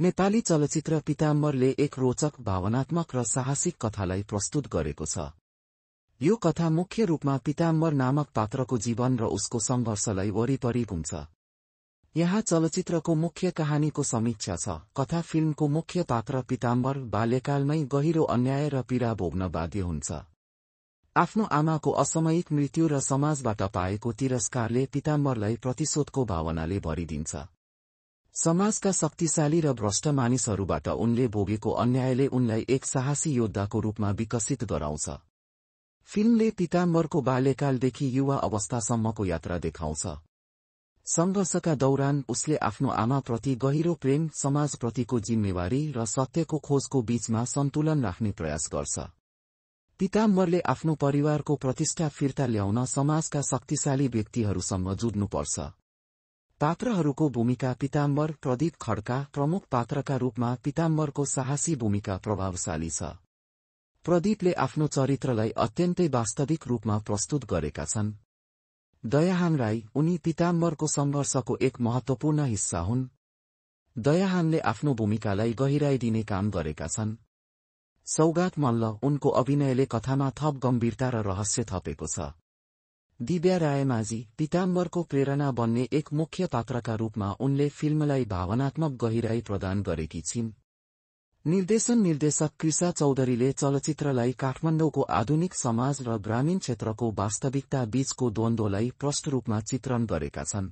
नेपाली चलचित्र पीताम्बरले एक रोचक भावनात्मक र साहसिक कथालाई प्रस्तुत गरेको छ। यो कथा मुख्य रूपमा पीताम्बर नामक पात्रको जीवन र उसको सङ्घर्षलाई वरिपरि घुम्छ। यहाँ चलचित्रको मुख्य कहानीको समीक्षा छ। कथा फिल्मको मुख्य पात्र पीताम्बर बाल्यकालमै गहिरो अन्याय र पीडा भोग्न बाध्य हुन्छ। आफ्नो आमाको असामयिक मृत्यु र समाजबाट पाएको तिरस्कारले पीताम्बरलाई प्रतिशोधको भावनाले भरिदिन्छ। समाजका शक्तिशाली र भ्रष्ट मानिसहरूबाट उनले भोगेको अन्यायले उनलाई एक साहसी योद्धाको रूपमा विकसित गराउँछ। फिल्मले पीताम्बरको बाल्यकालदेखि युवा अवस्थासम्मको यात्रा देखाउँछ। सङ्घर्षका दौरान उसले आफ्नो आमाप्रति गहिरो प्रेम, समाजप्रतिको जिम्मेवारी र सत्यको खोजको बीचमा सन्तुलन राख्ने प्रयास गर्छ। पीताम्बरले आफ्नो परिवारको प्रतिष्ठा फिर्ता ल्याउन समाजका शक्तिशाली व्यक्तिहरूसँग जुझ्नुपर्छ। पात्रहरूको भूमिका पीताम्बर प्रदीप खड्का प्रमुख पात्रका रूपमा पीताम्बरको साहसी भूमिका प्रभावशाली छ। प्रदीपले आफ्नो चरित्रलाई अत्यन्तै वास्तविक रूपमा प्रस्तुत गरेका छन्। दयाहाङ राई उनी पीताम्बरको सङ्घर्षको एक महत्त्वपूर्ण हिस्सा हुन्। दयाहाङले आफ्नो भूमिकालाई गहिराई दिने काम गरेका छन्। सौगात मल्ल उनको अभिनयले कथामा थप गम्भीरता र रहस्य थपेको छ। दिव्या रायमाझी पीताम्बरको प्रेरणा बन्ने एक मुख्य पात्रका रूपमा उनले फिल्मलाई भावनात्मक गहिराई प्रदान गरेकी छिन्। निर्देशक कृषा चौधरीले चलचित्रलाई काठमाडौँको आधुनिक समाज र ग्रामीण क्षेत्रको वास्तविकता बीचको द्वन्द्वलाई प्रष्ट रूपमा चित्रण गरेका छन्।